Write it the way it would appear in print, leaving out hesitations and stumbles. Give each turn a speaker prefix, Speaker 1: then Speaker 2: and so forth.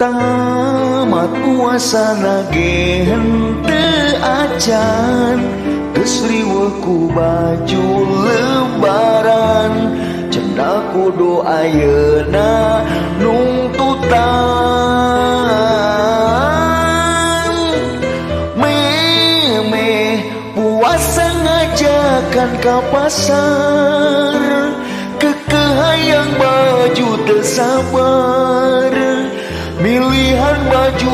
Speaker 1: Tamat puasa ge henteu acan, geus riweuh ku baju lebaran. Cenah kudu ayeuna nungtutan. Meme puasa ngajakan ka pasar, kekehayang baju teu sabar. Milihan baju